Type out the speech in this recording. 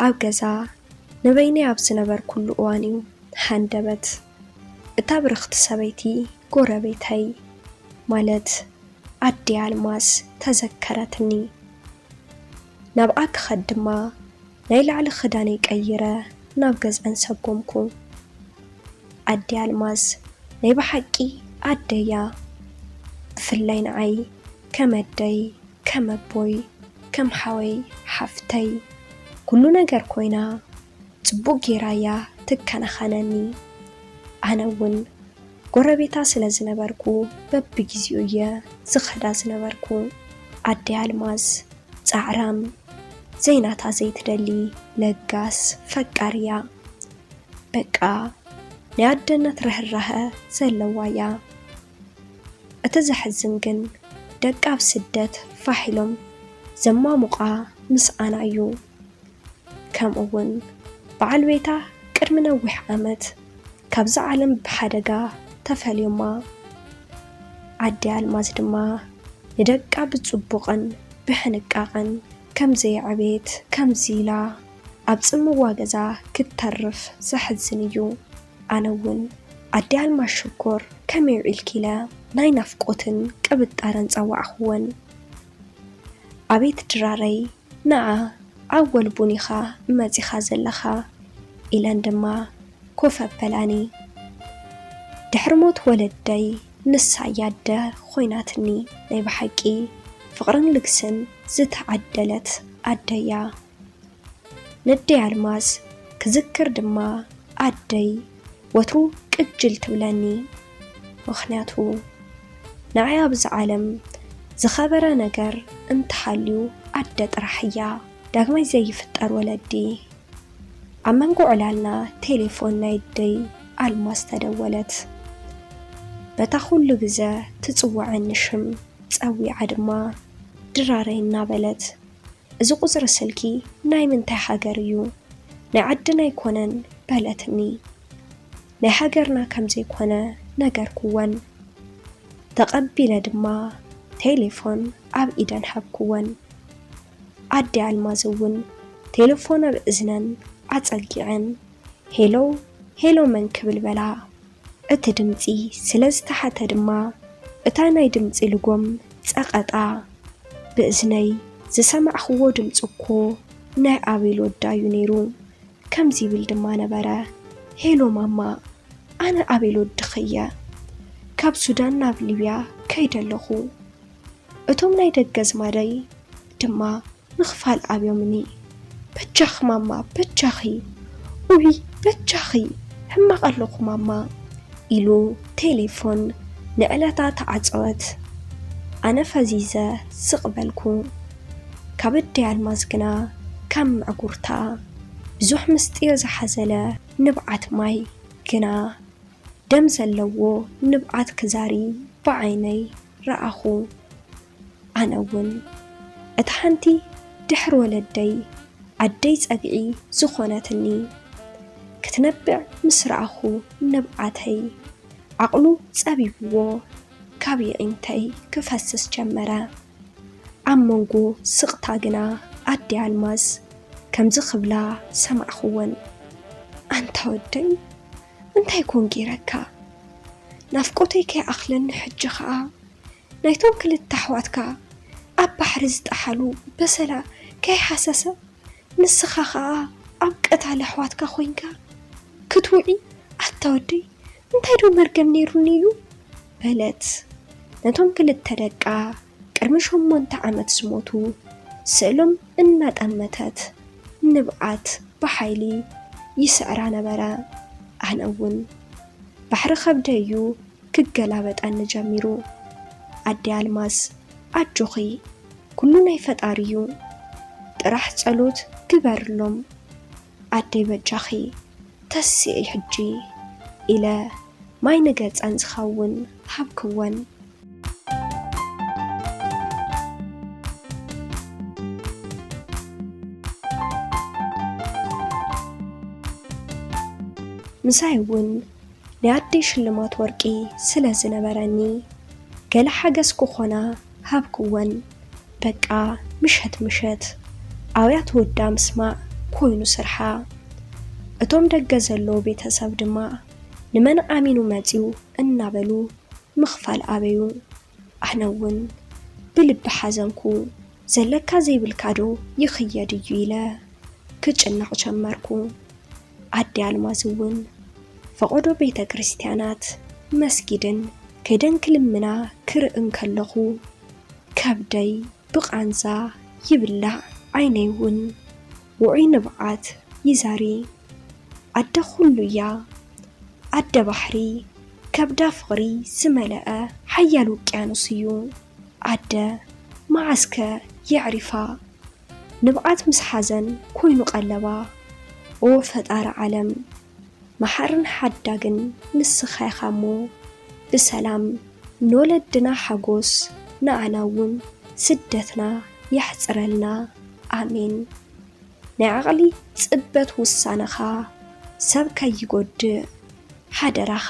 ኣብ ገዛ ንበይነይ ኣብ ዝነበርኩሉ እዋን እዩ ሃንደበት እታ ብርኽቲ ሰበይቲ ጎረቤተይ፣ ማለት ኣደይ ኣልማዝ ተዘከረትኒ። ናብኣ ክኸድ ድማ ናይ ላዕሊ ክዳነይ ቀይረ ናብ ገዝኣን ሰጎምኩ። ኣደይ ኣልማዝ ናይ ብሓቂ ኣደይ እያ። ብፍላይ ንዓይ ከም ኣደይ፣ ከም ኣቦይ፣ ከም ሓወይ፣ ሓፍተይ፣ ኩሉ ነገር ኮይና ጽቡቕ ጌራ እያ ትከናኸነኒ። ኣነ እውን ጎረቤታ ስለ ዝነበርኩ በብግዜኡ እየ ዝኸዳ ዝነበርኩ። ኣደይ ኣልማዝ ጻዕራም፣ ዘይናታ ዘይትደሊ፣ ለጋስ፣ ፈቃር እያ። በቃ ናይ ኣደነት ርህራሀ ዘለዋ እያ። እቲ ዘሕዝን ግን ደቃ ኣብ ስደት ፋሕ ኢሎም ዘማሙቓ ምስኣና እዩ። ከምኡ እውን በዓል ቤታ ቅድሚ ነዊሕ ዓመት ካብዛ ዓለም ብሓደጋ ተፈልዮማ። ኣደይ ኣልማዝ ድማ ንደቃ ብጽቡቕን ብሕንቃቐን ከም ዘየዕበየት ከምዚ ኢላ ኣብ ጽምዋ ገዛ ክትተርፍ ዘሕዝን እዩ። ኣነ እውን ኣደይ ኣልማዝ ሽኮር ከመይ ውዒልኪ ኢለ ናይ ናፍቆትን ቅብጣረን ጸዋዕክወን። ኣቤት ድራረይ፣ ንዓ ኣወል ቡን ኢኻ መጺኻ ዘለኻ ኢለን ድማ ኮፍ ኣበላኒ። ድሕሪ ሞት ወለደይ ንሳ እያ ኣደ ኮይናትኒ። ናይ ብሓቂ ፍቕርን ልግስን ዝተዓደለት ኣደያ። ነደይ ኣልማዝ ክዝክር ድማ ኣደይ ወትሩ ቅጅል ትብለኒ። ምኽንያቱ ንዓይ ኣብዚ ዓለም ዝኸበረ ነገር እንተሃልዩ ኣደ ጥራሕ እያ። ዳግማይ ዘይፍጠር ወለዲ። ኣብ መንጎ ዕላልና ቴሌፎን ናይ ኣደይ ኣልማዝ ተደወለት። በታ ኩሉ ግዘ ትጽውዐኒ ሽም ጸዊዓ ድማ ድራረይ እናበለት፣ "እዚ ቁጽሪ ስልኪ ናይ ምንታይ ሃገር እዩ? ናይ ዓድና ኣይኮነን" በለትኒ። ናይ ሃገርና ከም ዘይኮነ ነገርክወን። ተቐቢለ ድማ ቴሌፎን ኣብ ኢደን ሃብክወን። ኣደይ ኣልማዝ እውን ቴሌፎን ኣብ እዝነን ኣጸጊዐን፣ "ሄሎ፣ ሄሎ፣ መን?" ክብል በላ። እቲ ድምጺ ስለ ዝተሓተ ድማ እታ ናይ ድምጺ ልጎም ጸቐጣ። ብእዝነይ ዝሰማዕኽዎ ድምጺ እኮ ናይ ኣቤል ወዳ እዩ ነይሩ። ከምዚ ይብል ድማ ነበረ፣ "ሄሎ ማማ፣ ኣነ ኣቤል ወድኺ እየ። ካብ ሱዳን ናብ ሊብያ ከይደ ኣለኹ። እቶም ናይ ደገ ኣዝማደይ ድማ ምኽፋል ኣብዮምኒ። በጃኺ ማማ፣ በጃኺ፣ ኡይ በጃኺ፣ ሕማቕ ኣለኹ ማማ" ኢሉ ቴሌፎን ንዕለታ ተዓጸወት። ኣነ ፈዚዘ ስቕ በልኩ። ካብ ኣደይ ኣልማዝ ግና ካብ ምዕጉርታ ብዙሕ ምስጢር ዝሓዘለ ንብዓት ማይ ግና ደም ዘለዎ ንብዓት ክዛሪ ብዓይነይ ረኣኹ። ኣነ እውን እታ ሓንቲ ድሕሪ ወለደይ ኣደይ ጸግዒ ዝኾነትኒ ክትነብዕ ምስ ረኣኹ፣ ንብዓተይ ዓቕሉ ጸቢብዎ ካብ የዒንተይ ክፈስስ ጀመረ። ኣብ መንጎ ስቕታ ግና ኣደይ ኣልማዝ ከምዚ ክብላ ሰማዕኽወን፣ "ኣንታ ወደይ፣ እንታይ ኮን ገይረካ? ናፍቆተይ ከይኣኽለኒ ሕጂ ኸኣ ናይቶም ክልተ ኣሕዋትካ ኣብ ባሕሪ ዝጠሓሉ በሰላ ከይሃሰሰ፣ ንስኻ ኸኣ ኣብ ቀታሊ ኣሕዋትካ ኮይንካ ክትውዒ? ኣታ ወደይ፣ እንታይ ዶ መርገም ነይሩኒ እዩ?" በለት። ነቶም ክልተ ደቃ ቅድሚ ሸሞንተ ዓመት ዝሞቱ ስእሎም እናጠመተት ንብዓት ብሓይሊ ይስዕራ ነበረ። ኣነ እውን ባሕሪ ከብደይ እዩ ክገላበጠኒ ጀሚሩ። ኣደይ ኣልማዝ፣ ኣጆኺ፣ ኩሉ ናይ ፈጣሪ እዩ። ጥራሕ ጸሎት ግበርሎም። ኣደይ በጃኺ ተስዒ ሕጂ ኢለ ማይ ንገጸን ዝኸውን ሃብክወን። ምሳይ እውን ናይ ኣደይ ሽልማት ወርቂ ስለ ዝነበረኒ፣ ገለ ሓገዝ ክኾና ሃብክወን። በቃ ምሸት ምሸት ኣውያት ወዳ ምስማዕ ኮይኑ ስርሓ። እቶም ደገ ዘለዉ ቤተሰብ ድማ ንመን ኣሚኑ መጺኡ እናበሉ ምኽፋል ኣበዩ። ኣነ እውን ብልቢ ሓዘንኩ። ዘለካ ዘይብልካ ዶ ይኽየድ እዩ ኢለ ክጭነቕ ጀመርኩ። ኣደ ኣልማዝ እውን ፈቐዶ ቤተ ክርስቲያናት መስጊድን ከይደን ክልምና ክርኢ እንከለኹ ከብደይ ብቓንዛ ይብላዕ፣ ዓይነይ እውን ውዑይ ንብዓት ይዛሪ። ኣደ ኩሉ እያ። ኣደ ባሕሪ፣ ከብዳ ፍቕሪ ዝመለአ ሓያል ውቅያኖስ እዩ። ኣደ መዓስከ የዕሪፋ? ንብዓት ምስ ሓዘን ኮይኑ ቀለባ። ኦ ፈጣሪ ዓለም፣ መሓርን ሓዳግን ንስኻ ኢኻ እሞ፣ ብሰላም ንወለድና ሓጎስ፣ ንኣና እውን ስደትና የሕጽረልና። ኣሜን። ናይ ዓቕሊ ጽበት ውሳነኻ ሰብ ከይጎድእ ሓደራኻ።